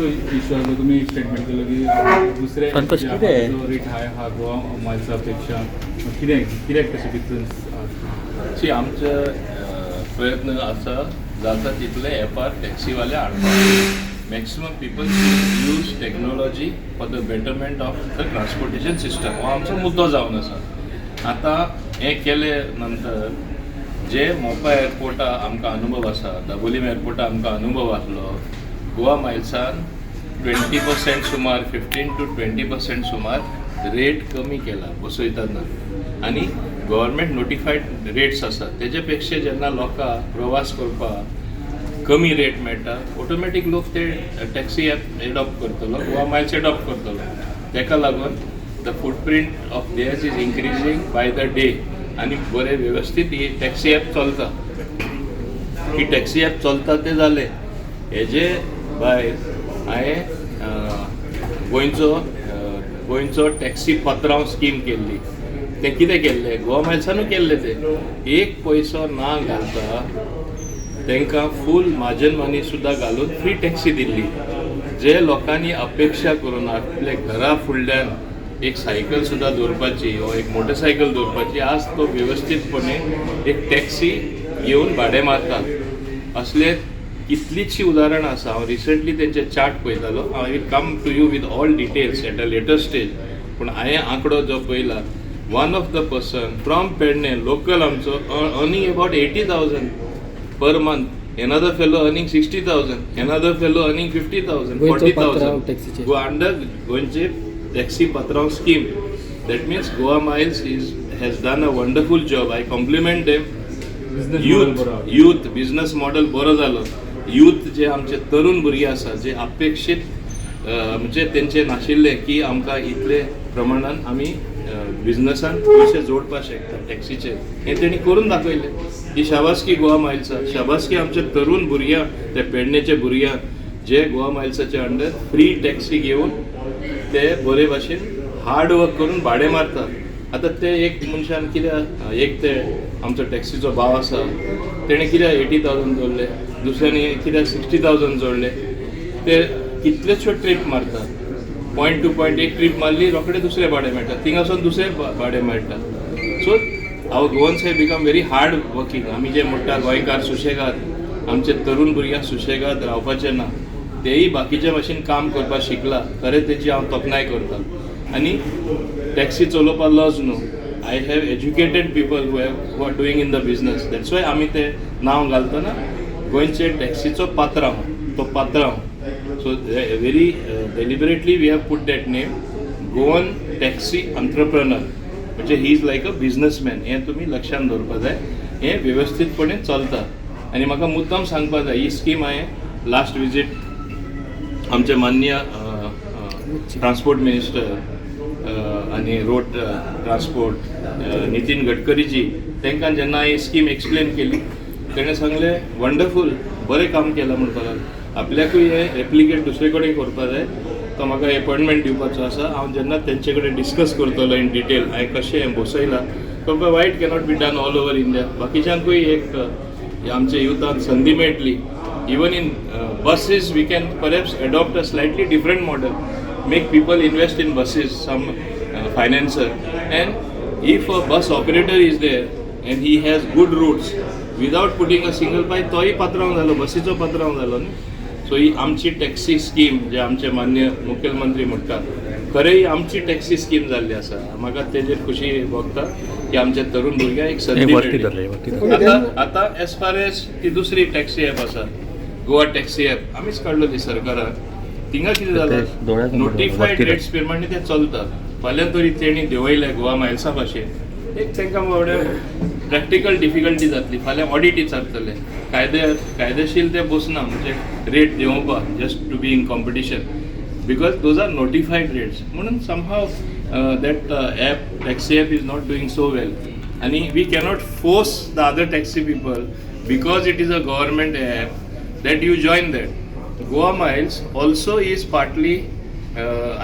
टॅक्सीचो issue आसलो, तुमी एक स्टेटमेंट केलो की दुसरे संतोष, कितें? रेट हाय आहा गोवा मायल्सा पेक्षा, कितें कित्याक तशें डिफरन्स आसा? सी, आमचे प्रयत्न आसा जाता तितले एपार टॅक्सीवाले हाडपाक. Maximum people use technology for the betterment of the transportation system हो आमचो मुद्दो जावन आसा. आतां हें केले नंतर जे मोपा एअरपोर्टा आमकां अनुभव आसा, दाबोलीम एअरपोर्टा आमकां अनुभव आसलो, गोवा मायल्सान 20% सुमार, 15 टू 20% सुमार रेट कमी केला बसयतना आनी गव्हर्मेंट नोटिफायड रेट्स आसा तेजे पेक्षा जेन्ना लोकां प्रवास करपाक कमी रेट मेळटा, ऑटोमॅटीक लोक ते टॅक्सी ॲप एडॉप्ट करतलो, गोवा मायल्स एडॉप्ट करतलो. तेका लागून the footprint of theirs is increasing by the day आनी बरे वेवस्थीत ही टॅक्सी ॲप चलता. ही टॅक्सी ॲप चलता तें जालें. हेजे भायर हांवें गोंयचो टॅक्सी पात्रांव स्कीम केल्ली. तें कितें केल्लें, गोवा मायल्सानूय केल्लें तें, एक पयसो ना घालता तांकां फूल माजन मनी सुद्दां घालून फ्री टॅक्सी दिल्ली. जे लोकांनी अपेक्षा करून आपल्या घरा फुडल्यान एक सायकल सुद्दां दवरपाची वा एक मोटरसायकल दवरपाची, आज तो वेवस्थीतपणे एक टॅक्सी घेवन भाडें मारता. असले कितलींचशीं उदाहरणां आसा. हांव रिसंटली तेंचे चार्ट पळयतालो. I will come to you with all details at a later stage, पूण हांवें आंकडो जो पळयला, one of the person from Pernem, local आमचो, earning about 80,000 per month, another fellow earning 60,000, another fellow earning 50,000, गोंयचो 40,000. पात्रांव टॅक्सीचे. Go under गोंयचे taxi पात्रांव scheme. That means Goa Miles is has done a wonderful job. I compliment them. Business model youth बरो. Youth business model बरो जालो. Youth जे आमचे तरुण भुरगे आसा, जे अपेक्षीत म्हणजे तेंचे नाशिल्ले की आमकां इतले प्रमाणान आमी बिझनसान पयशे जोडपाक शकता टॅक्सीचेर, हें तेणी करून दाखयलें. ही शाबासकी गोवा मायल्सा, शाबासकी आमचे तरुण भुरग्यांक, ते पेडणेचे भुरग्यांक जे गोवा मायल्साच्या अंडर फ्री टॅक्सी घेवन ते बरे भाशेन हार्ड वर्क करून भाडें मारतात. आतां ते एक मनशान कित्याक, एक ते आमचो टॅक्सीचो भाव आसा, तेणें कित्याक 80,000 जोडले, दुसऱ्यांनी कित्याक 60,000 जोडले? ते कितलेश्यो ट्रीप मारतात. पॉयंट टू पॉयंट एक ट्रीप मारली, रोखडे दुसरें भाडें मेळटा, थिंगासून दुसरें भाडें मेळटा. So our Goans have become very hard working. आमी जे म्हणटा गोंयकार सुशेगाद, आमचे तरुण भुरग्यांक सुशेगाद रावपाचें ना, तेय बाकीच्या भाशेन काम करपाक शिकला. खरें तेजी हांव तोखणाय करता आनी टॅक्सी चलोवपाक लज न्हू. I have educated people who are doing in the business. That's why आमी ते नांव घालतना गोंयचे टॅक्सीचो पात्रांव, तो पात्रांव. So very deliberately we have put that name, Goan taxi entrepreneur, म्हणजे he is like a businessman हें तुमी लक्षांत दवरपा जाय. हें वेवस्थीतपणे चलता आनी म्हाका मुद्दाम सांगपा जाय, ही स्कीम हांवें लास्ट विजीट आमचे माननीय ट्रान्सपोर्ट मिनिस्टर आनी रोड ट्रान्सपोर्ट नितीन गडकरीजी, तांकां जेन्ना ही स्कीम एक्सप्लेन केली, तेणें सांगलें, वंडरफूल, बरें काम केलां म्हणपाक लागलो. आपल्याकूय हें रेप्लिकेट दुसरे कडेन करपा जाय. तो म्हाका एपॉयंटमेंट दिवपाचो आसा. हांव जेन्ना तेंचे कडेन डिस्कस करतलो इन डिटेल हांवें कशें हें बसयलां, तो Y it cannot be done all over India, बाकीच्यांकूय एक आमच्या युथान संदी मेळटली. Even in buses we can perhaps adopt a slightly different model, make people invest in buses, some financer, and if a bus operator is there and he has good routes, without putting a single pie, तोय पात्रांव जालो, बसीचो पात्रांव जालो न्ही. So ही आमची taxi scheme जे आमचे मान्य मुखेलमंत्री म्हणटात, खरें ही आमची टॅक्सी स्कीम जाल्ली आसा. म्हाका तेजेर खुशी भोगता की आमच्या तरुण भुरग्यांक एक संदी वरती मेळ्ळी. धरले, वरती धरले. आता आता एज फार एज ती दुसरी टॅक्सी ॲप आसा, गोवा टॅक्सी ॲप आमीच काडलेली सरकारान, थिंगा कितें ते जालां, दोळ्याक नोटिफायड वरती. रेट्स प्रमाणे ते चलता. फाल्यां तरी तेणी देंवयले गोवा मायल्सा भाशेन, एक तांकां बाबड्या प्रॅक्टिकल डिफिकल्टी जातली. फाल्यां ऑडिट विचारतले, कायदेशीर ते बसना, म्हणजे rate देंवोवपाक just to be in competition, because those are notified rates. म्हणून somehow that app, taxi app, is not doing so well आनी we cannot force the other taxi people, because it is a government app, that you join that. Goa Miles also is partly,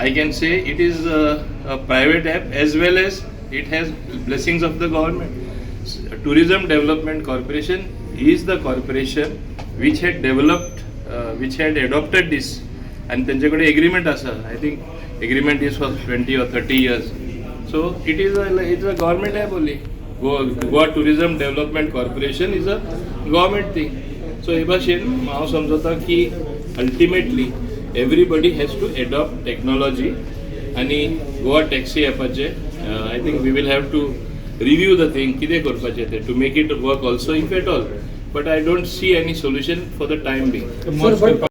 I can say, it is a private app as well as it has blessings of the government. Tourism Development Corporation is the corporation which had developed, which had adopted this आनी तेंचे कडेन agreement आसा. I think agreement is for 20 or 30 years, so it's a government app only. Goa Tourism Development Corporation is a government thing. So हे भाशेन हांव समजता की ultimately everybody has to adopt technology आनी गोवा टॅक्सी ॲपाचे I think we will have to review the thing, कितें करपाचें तें, to make it work also, if at all, but I don't see any solution for the time being. Merge करपा